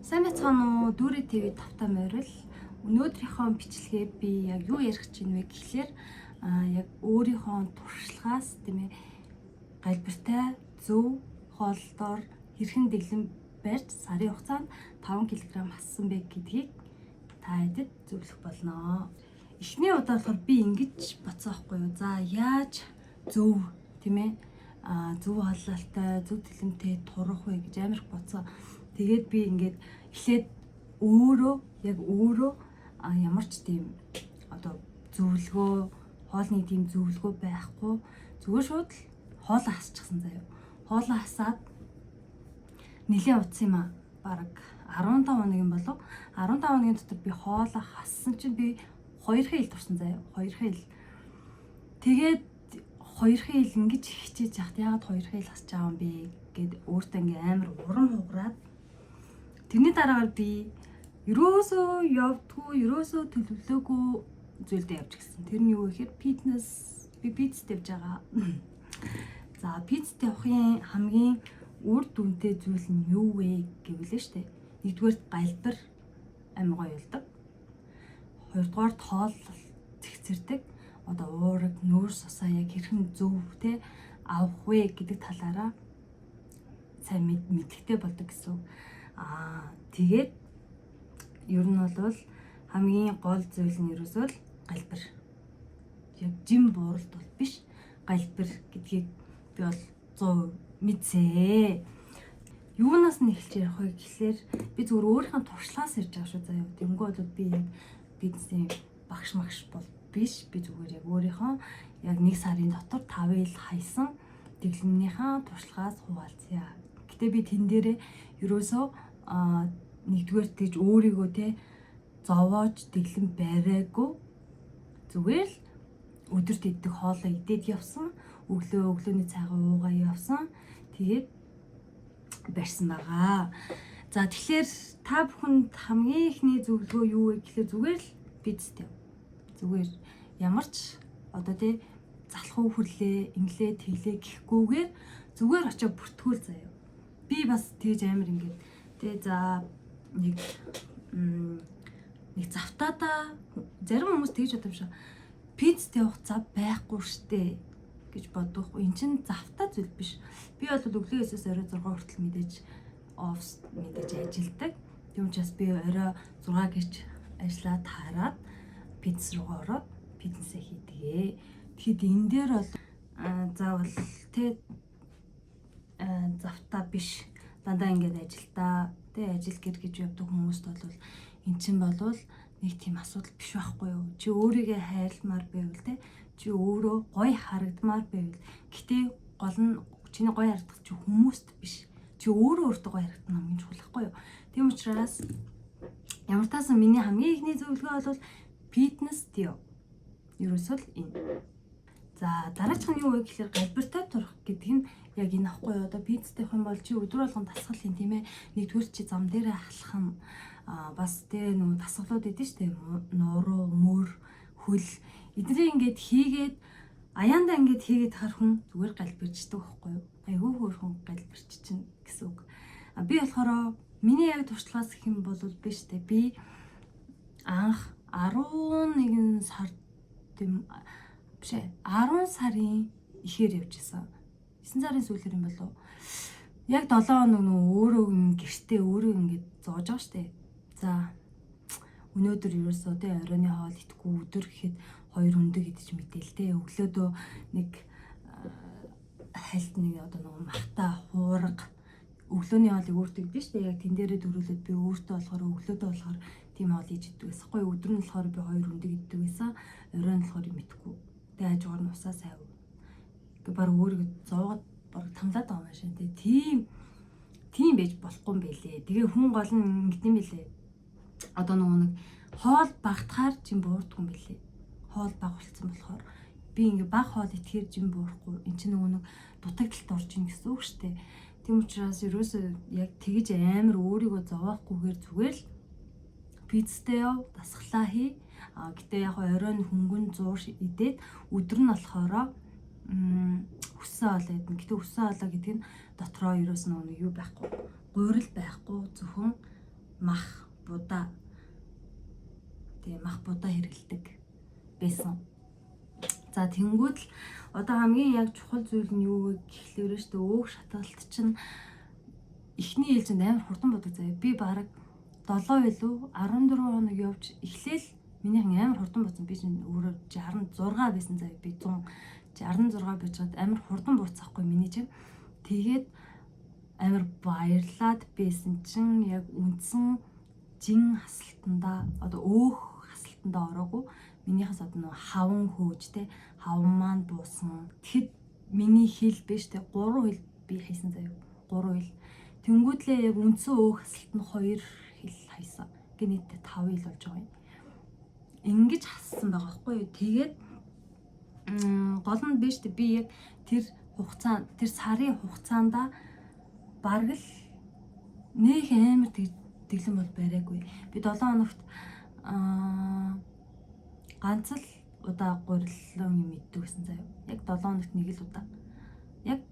Сайн байцгаана уу? Дүүрээ ТV тавтай морил. Өнөөдрийнхөө бичлэгээ би яг юу ярих гэж байна вэ гэхлээр яг өөрийнхөө туршлагаас, тийм ээ, галбиртай зөв хооллолтоор хэрхэн дэглэм барьж сарын хугацаанд 5 кг хассан бэ гэдгийг та хэдэд зөвлөх болно. Эхний удаа болохоор би ингэж бодсон байхгүй юу? За, яаж зөв, тийм ээ, зөв хооллолтой, зөв дэглэмтэй турах вэ гэж амар их бодсон. Тэгээд би ингээд эхлээд өөрөө яг өөрөө ямар ч тийм одоо зөвлөгөө, хоолны тийм зөвлөгөө байхгүй, зүгээр шууд л хоолоо хасчихсан заяа. Хоолоо хасаад нэлээд удсан юм аа. Бараг 15 хоног юм болов. 15 хоногийн дотор би хоолоо хассан чинь би хоёрхан ил турсан заяа. Хоёрхан ил. Тэгээд хоёрхан ил ингэж хичээж яхад яагаад хоёрхан ил хасж байгаа юм бэ гэд өөртөө ингээ амар урам хугараад, тэрний дараагаар би ерөөсөө явдггүй, ерөөсөө төлөвлөөгүй зүйлдээ явж гисэн. Тэр нь юу гэхээр фитнес. Би фитнест явж байгаа. За, фитнест явахын хамгийн үр дүнтэй зүйл нь юу вэ гэвэл штэ. Нэгдүгээр галбир амар гоё болдог. Хоёрдугаар тоолол зэгцэрдэг. Одоо уураг, нүүрс усаа яг хэрхэн зөв те авах вэ гэдэг талаараа сайн мэдлэгтэй болдог гэсэн үг. Тэгээд ер нь бол хамгийн гол зүйл нь ерөөсөө л галбир. Яг жин бууралт бол биш, галбир гэдгийг би бол 100% мэдсээ. Юунаас нь эхэлж ярих вэ гэхлээр би зүгээр өөрийнхөө туршлагаас ярьж байгаа шүү заяа. Тэнгүү бол би яг бизнесийн багш магш бол биш. Би зүгээр яг өөрийнхөө яг нэг сарын дотор 5 ил хайсан дэглэмнийхаа туршлагаас хуваалцъя. Гэтэ би тэн дээрээ ерөөсөө нэгдүгээр тэгж өөрийгөө те зовоож дэглэм бариагүй, зүгээр л өдөрт идэх хоолоо идээд явсан. Өглөө өглөөний цайгаа уугаа явсан. Тэгээд барьсан байгаа. За, тэгэхээр та бүхэнд хамгийн эхний зөвлөгөө юу вэ гэхлээр зүгээр л бизнестэй. Зүгээр ямар ч одоо тий залхуу хүрлээ, инглээ тэглээ гэхгүйгээр зүгээр очиж бүртгүүл заяа. Би бас тэгж амар ингээд тий за нэг нэг завтаадаа, зарим хүмүүс тэгж бодсон юм шиг, фитнест явах зав байхгүй штэ гэж бодох. Эн чинь завтаа зүйл биш. Би бол өглөө 9-өөс орой 6 хүртэл мэдээж офис, мэдээж ажилдаг. Тийм учраас би орой 6 гэж ажиллаа таарад фитнес руугаа ороод фитнесээ хийдэг. Тэгэхэд энэ дээр бол заавал тэ завтаа биш. Дандаа ингээд ажилдаа тэ ажил гэр гэж явдаг хүмүүст бол эн чинь болвол нэг тийм асуудал биш байхгүй юу? Чи өөрийгөө хайрламаар байвал тэ, чи өөрөө гоё харагдмаар байвал, гэтээ гол нь чиний гоё харагдах чи хүмүүст биш. Чи өөрөө өөртөө гоё харагдах нь хамгийн чухал байхгүй юу? Тийм учраас ямар таасан миний хамгийн эхний зөвлөгөө бол фитнес яв. Ерөөсөө л энэ. За, дараачих нь юу вэ гэхлээр галбиртай турах гэдэг нь яг энэ ахгүй юу? Одоо фитнестэй явах юм бол чи өдөр болгон дасгал хийн, тийм ээ. Нэгдүгээр чи зам дээрээ алхах нь бас тэ нөгөө дасгалууд идэв штэ, нуруу, мөр, хөл эднийг ингээд хийгээд аяандаа ингээд хийгээд хар хүн зүгээр галбирчдаг байхгүй юу? Айгүй хөөрхөн галбирч чинь гэсэн үг. А би болохоор миний яг туршлагаас гэх юм бол биш тэ, би анх 11 сар тийм биш ээ, 10 сарын ихээр явж исэн. 9 сарын сүүлээр юм болов. Яг 7 хоног нөгөө өөрөө гэртээ өөрөө ингээд зоож байгаа штэ. За, өнөөдөр ерөөсөө тэ оройны хоол идэхгүй өдөр гэхэд хоёр өндөг идэж мэдээл тэ, өглөөдөө нэг хальт нэг одоо нөгөө махта хуурга өглөөний хоолыг өөртөө идэж штэ. Яг тэн дээрээ дөрүүлээд би өөртөө болохоор өглөөдөө болохоор тийм хоол хийж иддэг байсан. Гоё өдөр нь болохоор би хоёр өндөг иддэг байсан. Орой нь болохоор юм идэхгүй. Тэгээ хажуугаар нь усаа сайв. Ингээ баг өөрийгөө зовоод баг тамлаад байгаа юм шиг тэ. Тийм байж болохгүй юм байлээ. Тэгээ хүн гол нь ингэдэм байлээ. Одоо нөгөө нэг хоол багтахаар жин буурдгүй юм байлээ. Хоол баг болцсон болохоор би ингээ баг хоол идэхээр жин буурахгүй. Эн чинь нөгөө нэг дутагдалт орж ийн гэсэн үг штэ. Тийм учраас ерөөсөө яг тэгж амар өөрийгөө зовоохгүйгээр зүгээр л фитнестэй яв, дасгалаа хий. А гэтээ яг оройн хөнгөн зуур идээд өдөр нь болохоор хүссэн хоолоо идэнэ. Гэтэ хүссэн хоолоо гэдэг нь дотроо ерөөс нөгөө нэг юу байхгүй. Гурил байхгүй, зөвхөн Мах, будаа. Тэгээ мах будаа хэрэглэдэг байсан. За тэнгүүд л одоо хамгийн яг чухал зүйл нь юу вэ гэхлээр шүү дээ, өөх шатгалт чинь эхний ээлжинд амар хурдан будаг заяа. Би бараг 7 илүү 14 хоног явж эхлээл минийхэн амар хурдан буцсан. Би чинь өөрөө 66 байсан заяа. Би 166 байж байгаад амар хурдан буцаахгүй миний чинь. Тэгээд амар баярлаад байсан чинь яг үндсэн жин хасалтандаа, одоо өөх хасалтандаа ороогүй. Минийхээс одоо нөгөө хаван хөөж те, хаван маань буусан. Тэгэхэд миний хэл биш те, 3 хэл би хийсэн заяа. 3 хэл. Тэнгүүтлээ яг үндсэн өөх хасалт нь 2 хэл хайсан. Ингээ нийтдээ 5 хэл болж байгаа юм. Ингэж хассан байгаа байхгүй юу. Тэгээд гол нь биш те, би яг тэр хугацаа, тэр сарын хугацаанд бараг л нөх амар тэглэн бол бариагүй. Би 7 хоногт ганц л удаа гурилан юм иддэг гэсэн заяа. Яг 7 хоногт нэг л удаа. Яг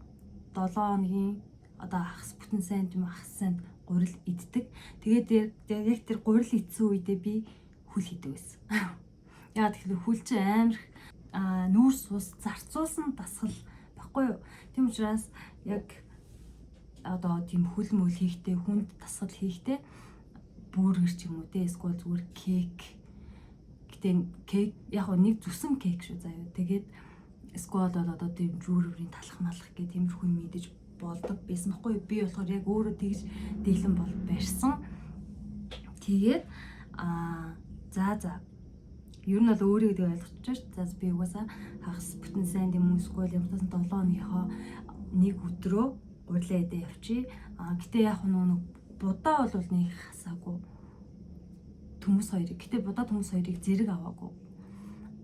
7 хоногийн одоо хагас бүтэн сайн юм, хагас сайн гурил иддэг. Тэгээд яг тэр гурил идсэн үедээ би хүл хийдэг байсан. Яагаад тэгэхээр хүл чинь амар нүүрс ус зарцуулсан дасгал баггүй юу? Тийм учраас яг одоо тийм хүл мөл хийхдээ, хүнд дасгал хийхдээ бургер ч юм уу те, эсвэл зүгээр cake. Гэтэ cake яг нэг зүсэн cake шүү заяа. Тэгээд эсвэл бол одоо тийм жүүрвэрийн талах малах гэх тиймэрхүү юм идэж болдог байсан байхгүй юу? Би болохоор яг өөрөө тэгж дэглэн бол барьсан. Тэгээд за ер нь бол өөрийгөө тэг ойлгочих ш. За би угаасаа хагас бүтэн сайн юм эсвэл ямар ч 7 хоногийнхоо нэг өдрөө гурлаа идэ явчих. А гэтээ яг нэг будаа бол нэг хасаагүй. Төмөс хоёрыг. Гэтэ будаа төмөс хоёрыг зэрэг аваагүй.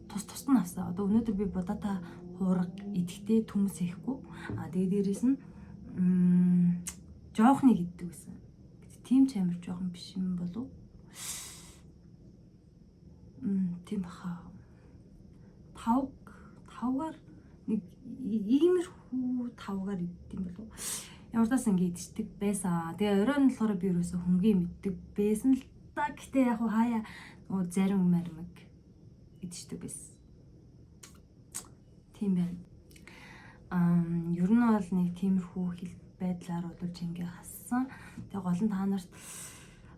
Тус тусд нь авсан. Одоо өнөөдөр би будаата хуурга идэхдээ төмөс хийхгүй. А тэгээ дээрээс нь жоохныг иддэг гэсэн. Тийм ч амар жоохон биш юм болов. Тийм баха. Тавгаар нэг иймэрхүү тавгаар иддэг юм болов. Ямар таасан ингэ идчихдэг байсан. Тэгээ оройн болохоор би ерөөсөө хөнгөн мэддэг байсан л та. Гэтэ яг хаяа нөгөө зарим маримаг идчихдэг байсан. Тийм байна. Ер нь бол нэг тиймэрхүү хэл байдлаар бол ингээ хассан. Тэгээ гол нь та нарт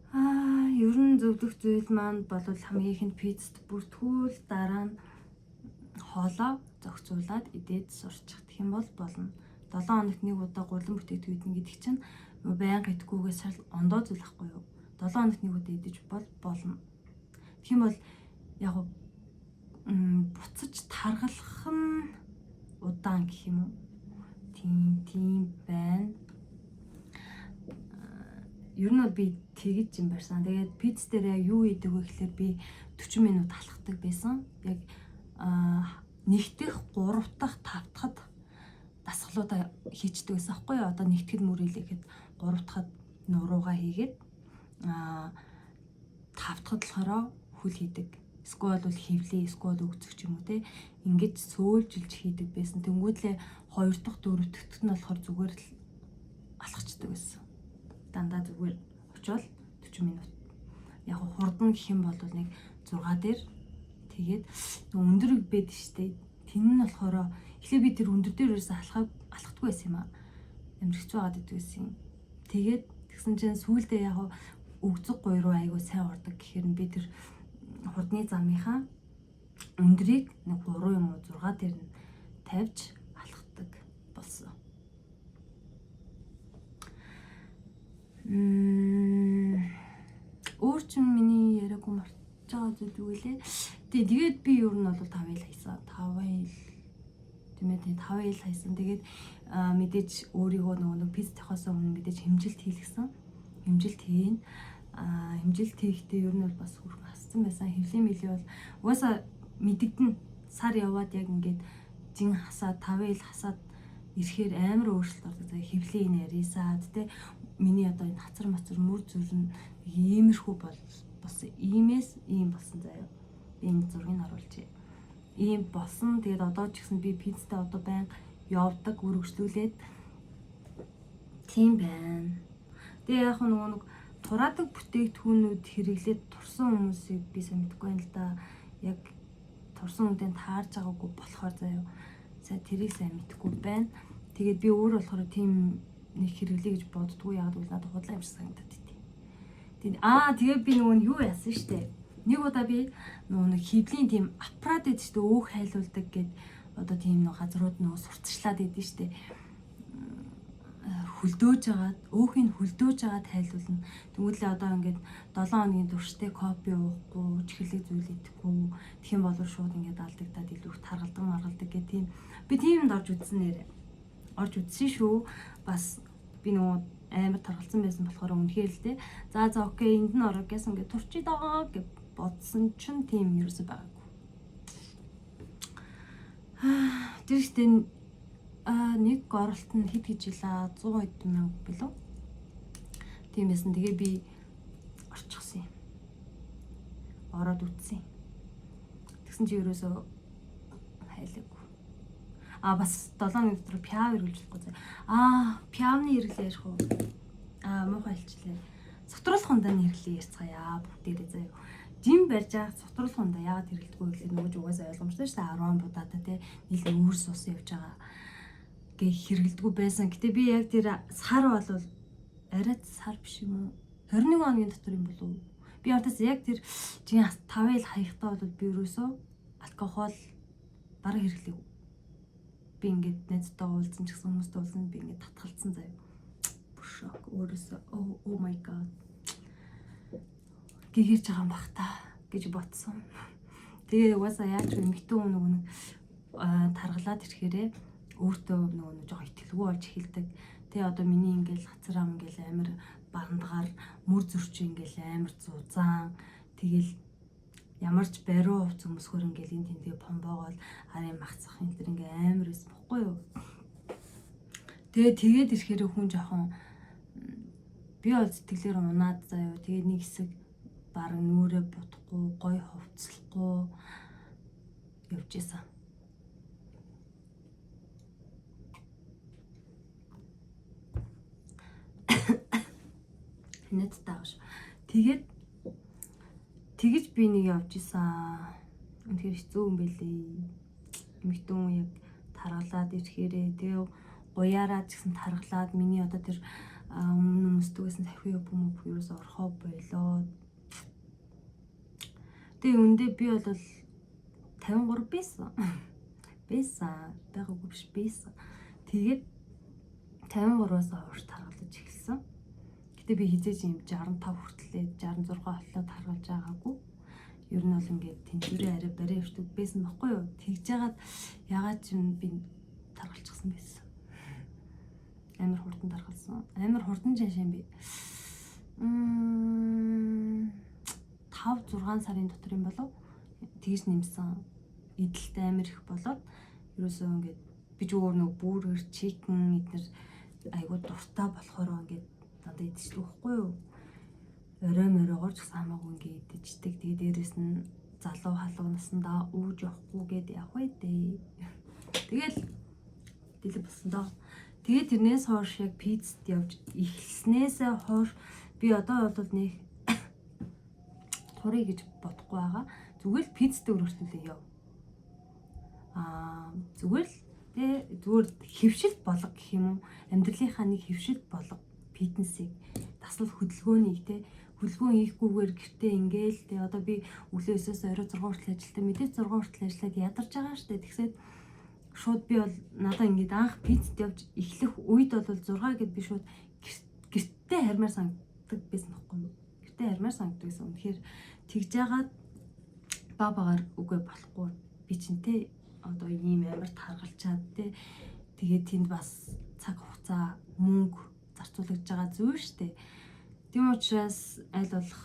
ер нь зөвлөх зүйл маань бол хамгийн ихэнд пиццэд бүртгүүл, дараа нь хоолоо зохицуулаад идээд сурчих юм бол болно. 7 хоногт нэг удаа гурлан бүтээгдэхүүн гэдэг чинь байнга идэхгүйгээс шал ондоо зүйл ахгүй юу. 7 хоногт нэг удаа идэж бол болно. Тэгэх юм бол яг буцаж таргалах нь удаан гэх юм уу? Тийм байна. Ер нь бол би тэгэж юм барьсан. Тэгээд пиц дээр яг юу хийдэг вэ гэхлээр би 40 минут алхдаг байсан. Яг нэгдэх, гурав дахь, тав дахьд дасгалуудаа хийчдэг байсан аахгүй юу? Одоо нэгтгэд мөрөөлөхэд, гурав дахьд нуруугаа хийгээд, тав дахьд болохоор хүл хийдэг. Эсвэл бол хевлээ, эсвэл өгцөх ч юм уу те. Ингэж сөөлжилж хийдэг байсан. Тэнгүүтлээ хоёр дахь, дөрөв дахьт нь болохоор зүгээр л алхацдаг байсан. Дандаа зүгээр очиод 40 минут. Яг хурдан гэх юм бол нэг 6 дээр тэгээд өндөр бэд штэ. Тэн нь болохоор эхлээ би тэр өндөр дээр ерөөсөө алхдаггүй байсан юм аа. Амар хэцүү байгаад идэв байсан юм. Тэгээд тэгсэн чинь сүүлдээ яг өгзөг гуй руу айгуу сайн ордог гэхээр нь би тэр хурдны замынхаа өндрийг нэг 3 юм уу 6 дээр нь тавьж алхдаг болсон. Өөр чинь миний яриаггүй мартаж байгаа зүйл юу вэ? Тэгээд би ер нь бол 5 ил хайсан. 5 ил тийм ээ, 5 ил хайсан. Тэгээд мэдээж өөрийгөө нөгөө нэг пиц тавихаас өмнө мэдээж хэмжилт хийлгэсэн. Хэмжилт хийн. Хэмжилт хийхдээ ер нь бол бас хүрхэн хассан байсан. Хевлийн мөлийн бол угаасаа мэдэгдэн, сар яваад яг ингээд жин хасаад 5 ил хасаад ирэхээр амар өөрчлөлт ордог. За хевлийн энэ арисаад те, миний одоо энэ хацар мацар мөр зүрн иймэрхүү бол болсон. Иймээс ийм болсон заяа. Би энэ зургийг оруулчихъя. Ийм болсон. Тэгээд одоо ч гэсэн би пиццтэй одоо байнга явдаг, үргэлжлүүлээд тийм байна. Тэгээ яг нөгөө нэг Тураадаг бүтээгдэхүүнүүд хэрэглээд турсан хүмүүсийг би сайн мэдэхгүй байна л да. Яг турсан хүнтэй таарж байгаагүй болохоор заяа. Сайн тэрийг сайн мэдэхгүй байна. Тэгээд би өөр болохоор тийм нэг хэрэглэе гэж боддгоо. Яг гэвэл надад худлаа юм шиг санагдаад идэв. Тэгээд тэгээ би нөгөө нь юу яасан штэ. Нэг удаа би нөгөө нэг хиблийн тийм аппарат гэдэг штэ, өөх хайлуулдаг гэд одоо тийм нэг газрууд нөгөө сурталчлаад идэв штэ. Хөлдөөж агаад өөхийг хөлдөөж агаад хайлуулна. Тэгмэдлээ одоо ингээд 7 хоногийн турштай кофе уухгүй, чихэрлэг зүйл идэхгүй. Тэгэх юм бол шууд ингээд алдагдаад илүү их таргалдаг маргалдаг гэх тийм. Би тиймд орж үзсэн нэрээ. Орж үзсэн шүү. Бас би нөгөө амар таргалсан байсан болохоор үнэхээр л дээ. За окей, энд нь ороо гэсэн ингээд турчид байгаа гэж бодсон чинь тийм ерөөсөө байгаагүй. Тэр ихтэй нэг оролт нь хэд гэж илаа 100 хэд мянга билүү? Тийм байсан. Тэгээ би орчихсон юм. Ороод үтсэн. Тэгсэн чи ерөөсөө хайлаагүй. Бас 7 хоногийн дотор пиав эргэлж болохгүй зэ. Пиавны хэрэглээ ярих уу? Муухай хэлчлээ. Сутруулах хунданы хэрэглээ ярьцгаая бүгдээрээ заяа. Жим барьж байгаа сутруулах хундаа яагаад хэрэглэдэггүй гэхлээр нөгөө угаасаа ойлгомжтой шүү дээ. 10 будаатай те нийлэн үүрс ус явж байгаа гэ хэрэглэдэггүй байсан. Гэтэ би яг тэр сар бол арай сар биш юм уу? 21 хоногийн дотор юм болов уу? Би ардаас яг тэр жин 5 ил хаяхтаа бол би ерөөсөө алкогол бараг хэрэглээгүй. Би ингээд найзтайгаа уулзсан ч гэсэн хүмүүстэй уулзсан би ингээд татгалцсан заяа. Бүр шок өөрөөсөө oh my god. Гэгэрч байгаа юм бах та гэж бодсон. Тэгээ угаасаа яаж вэ? Эмэгтэй хүн нөгөө нэг таргалаад ирэхээрээ өөртөө нөгөө нэг жоох итгэлгүй болж эхэлдэг. Тэгээ одоо миний ингээл хацар ам ингээл амар бандгаар мөр зөрч ингээл амар зузаан тэгэл ямар ч бариу хувц өмсгөр ингээл энэ тэнтэй помбоогоол арын мах цах энэ төр ингээ амар байсан бохгүй юу. Тэгээ тэгээд ирэхээр хүн жоохон би бол сэтгэлээр унаад заяа. Тэгээ нэг хэсэг баг нүрээ будахгүй, гой хувцлахгүй явж исэн. Нэт тааш. Тэгээд тэгэж би нэг явж исэн. Үнэхээр хэцүү юм байлээ. Эмэгтэй хүн яг таргалаад ирэхээрээ тэгээ гуяраа ч гэсэн таргалаад миний одоо тэр өмнө өмсдөг гэсэн сахи юм уу ерөөс орхоо болоод. Тэгээ үндэ би бол 53 байсан. Байсан. Байгаагүй биш байсан. Тэгээд 53-аас хойш таргалаж эхэлсэн. Гэтэ би хизээж юм 65 хүртлээ 66 боллоо таргалж байгаагүй. Ер нь бол ингээд тэнцвэрээ арай барай явчихдаг байсан байхгүй юу? Тэгж жагаад ягаад ч юм би таргалчихсан байсан. Амар хурдан таргалсан. Амар хурдан жашаа юм би. 5 6 сарын дотор юм болов тэгж нэмсэн. Эдэлтэй амар их болоод ерөөсөө ингээд би ч өөр нэг бүргэр, чикен эднэр айгуу дуртай болохоор ингээд дандаа идчихлээ байхгүй юу? Орой моройгоор ч гэсэн хамаагүй ингээд идчихдэг. Тэгээ дээрэс нь залуу халуу насандаа ууж явахгүй гээд явах вэ дээ. Тэгэл дэлэг болсон доо. Тэгээ тэрнээс хойш яг пиццэд явж эхэлснээсээ хойш би одоо бол нэг турыг гэж бодохгүй байгаа. Зүгээр л пиццтэй өргөжлүүлээ яв. Зүгээр л тэ зүгээр хэвшил болго гэх юм уу? Амьдралынхаа нэг хэвшил болго фитнесийг дасгал хөдөлгөөнийг тэ хөдөлгөөн хийхгүйгээр гэртээ ингээл тэ одоо би өглөө 9-өөс орой 6 хүртэл ажилтаа мэдээж 6 хүртэл ажиллаад ядарч байгаа штэ. Тэгсээд шууд би бол надаа ингээд анх пиццэд явж эхлэх үед бол 6 гэд би шууд гэртээ хармаар санагддаг байсан байхгүй юу? Гэртээ хармаар санагддаг гэсэн. Үнэхээр тэгж жагаад ба багаар үгүй болохгүй би чинтэй одоо ийм амар таргалчаад те тэгээд тэнд бас цаг хугацаа мөнгө зарцуулагдж байгаа зүйл штэ. Тийм учраас аль болох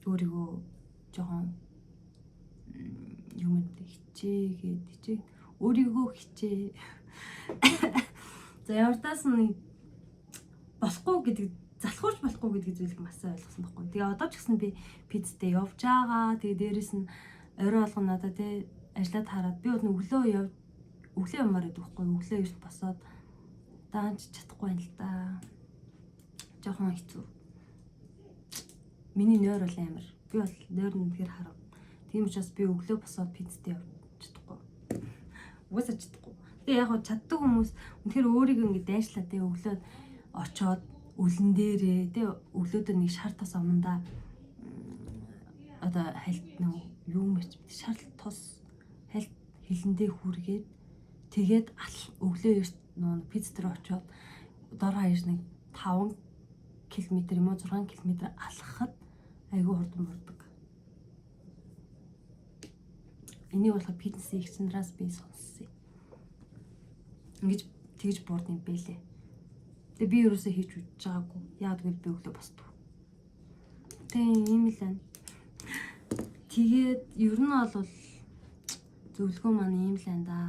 өөрийгөө жоохон юм хичээгээд хичээ өөрийгөө хичээ. За ямартаас нэг болохгүй гэдэг залхуурч болохгүй гэдэг зүйлийг маш сайн ойлгосон байхгүй. Тэгээ одоо ч гэсэн би пиццтэй явж байгаа. Тэгээ дээрэс нь орой болгоно надаа тий ажиллаад хараад би бол өглөө яв өглөө явмаар байдаг байхгүй. Өглөө эрт босоод даанч чадахгүй юм л да. Жохон хэцүү. Миний нойр бол амар. Би бол нойр нь үнэхээр харав. Тийм учраас би өглөө босоод пиццтэй явж чадахгүй. Угаасаа чадахгүй. Тэгээ яг гоо чаддаг хүмүүс үнэхээр өөрийгөө ингэ дайшлаа тэгээ өглөө очоод үлэн дээрээ тэгээ өглөөдөө нэг шар тос амандаа одоо хальт нэг юу мэрч шар тос хальт хилэндээ хүргээд тэгээд өглөө эрт нөө пиц дээр очоод дор хаяж нэг 5 км юм уу 6 км алхахад айгүй хурдан бурдаг. Энийг болохоор фитнесийн их цандраас би сонссон. Ингэж тэгж бурд юм бэлээ. Тэгээ би ерөөсөө хийж үзэж байгаагүй. Яагаад гэвэл би өглөө босдог. Тэгээ ийм л байна. Тэгээд ер нь бол зөвлөгөө маань ийм л байна да.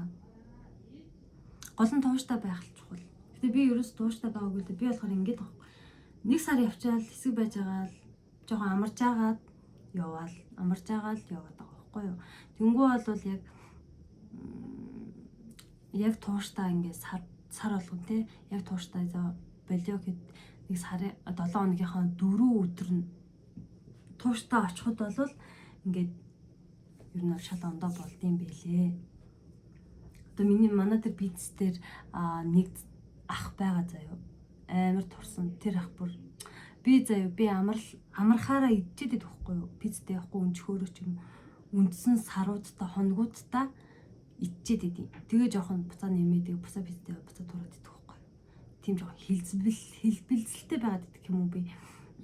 Гол нь тууштай байх л чухал. Гэтэ би ерөөс тууштай байгаагүй л дээ. Би болохоор ингэж байгаа. Нэг сар явчаал хэсэг байж байгаа л жоохон амарч агаад яваал, амарч агаад л яваад байгаа байхгүй юу. Тэнгүү бол яг тууштай ингээд сар болгон те яг тууштай за болио гэд нэг сарын 7 хоногийнхоо 4 өдөр нь тууштай очиход бол ингээд ер нь шал ондоо болдсон бэлээ. Одоо миний манай тэр бизнес дээр нэг ах байгаа заяо. Амар турсан. Тэр ах бүр би заяо би амархаараа идчихэд идэх байхгүй юу? Пиццтэй явахгүй өнчхөөрөө ч юм үндсэн саруудтай хоногуудтай идчихэд идэв. Тэгээ жоохон буцаа нэмээд тэгээ буцаа пиццтэй буцаа тураад идэх байхгүй юу? Тийм жоохон хэлбэлзэлтэй байгаад идэх юм уу би.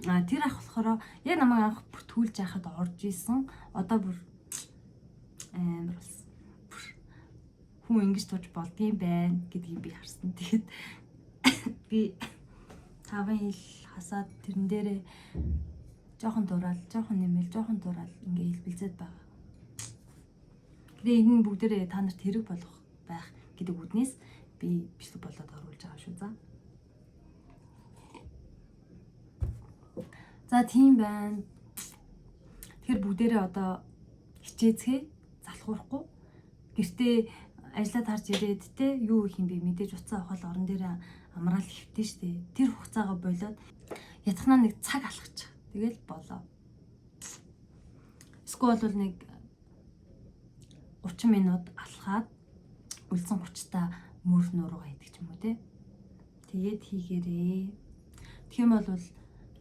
Тэр ах болохоор яг намайг анх бүртгүүлж яхад орж исэн. Одоо бүр амар болсон. Бүр хүн ингэж тууж болдгийм байна гэдгийг би харсан. Тэгэхэд би 5 хил хасаад тэрэн дээрээ жоохон дураал, жоохон нэмэл, жоохон дураал ингээ хэлбэлзээд байгаа. Тэгээ энэ нь бүгдээрээ та нарт хэрэг болох байх гэдэг үднээс би бичлэг болоод оруулж байгаа шүү. За. За тийм байна. Тэгэхээр бүгдээрээ одоо хичээцгээ залхуурахгүй гэртээ ажиллаад харж ирээд те юу их юм бэ мэдээж уцаа авахал орон дээр амраал хөвтөн штэ. Тэр хугацаагаа болоод ятхнаа нэг цаг алхачих. Тэгэл болоо. Эсвэл бол нэг 30 минут алхаад үлдсэн 30-та мөр нуруугаа идэх ч юм уу те. Тэгээд хийгээрээ. Тэгэх юм бол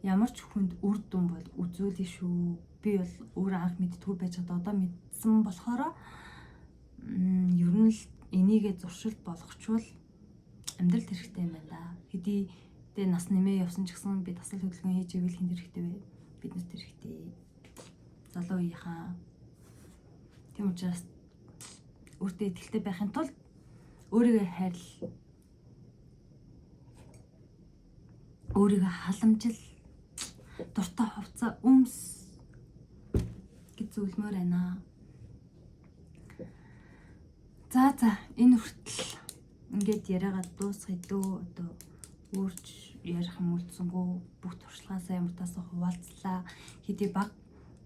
ямар ч хүнд үр дүн бол үзүүлнэ шүү. Би бол өөр анх мэддэггүй байж байгаа одоо мэдсэн болохоор ер нь л энийгээ зуршил болгочвол амьдрал хэрэгтэй юм байна да. Хэдий тэ нас нэмээ явсан ч гэсэн би дасгал хөдөлгөөн хийж ивэл хүнд хэрэгтэй вэ? Биднэрт хэрэгтэй. Залуу үеийнхаа. Тийм учраас өөртөө итгэлтэй байхын тулд өөрийгөө хайрл, өөрийгөө халамжил, дуртай хувцас өмс гэж зөвлөмөр байна. За энэ хүртэл ингээд яриагаа дуусгая дөө. Одоо өөрч ярих юм үлдсэнгүү бүх туршлагаасаа ямар таасаа хуваалцлаа. Хэдий баг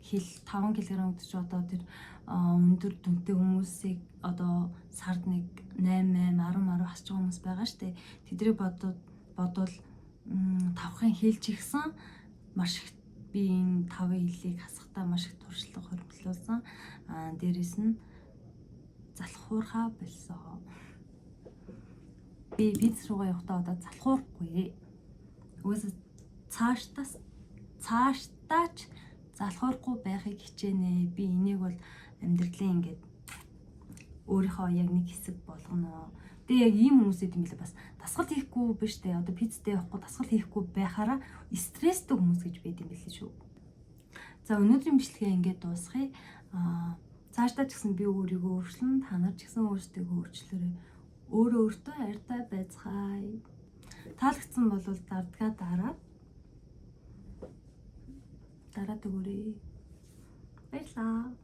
хил 5 кг гэдэг чи одоо тэр өндөр дүнтэй хүмүүсийг одоо сард нэг 8 8 10 10 хасж байгаа хүмүүс байгаа штэ. Тэдрийг бодвол тавхын хилж ихсэн маш их би энэ 5 хилийг хасахдаа маш их туршлага хоримтлуулсан. Дээрээс нь залхуурхаа болсон. Би пиц руугаа явахдаа одоо залхуурахгүй. Угаасаа цаашдаач залхуурахгүй байхыг хичээнэ. Би энийг бол амьдралын ингээд өөрийнхөө яг нэг хэсэг болгоно. Тэгээ яг ийм хүмүүс идэм билээ бас дасгал хийхгүй биш үү? Одоо пиццтэй явахгүй дасгал хийхгүй байхаараа стресстэй хүмүүс гэж байд юм билээ шүү. За өнөөдрийн бичлэгээ ингээд дуусгая. Цаашдаа ч гэсэн би өөрийгөө өөрчлөн, та нар ч гэсэн өөрсдийгөө өөрчлөөрэй. Өөрөө өөртөө хайртай байцгаая. Таалагдсан бол дардгаа дараад өгөөрэй. Баярлалаа.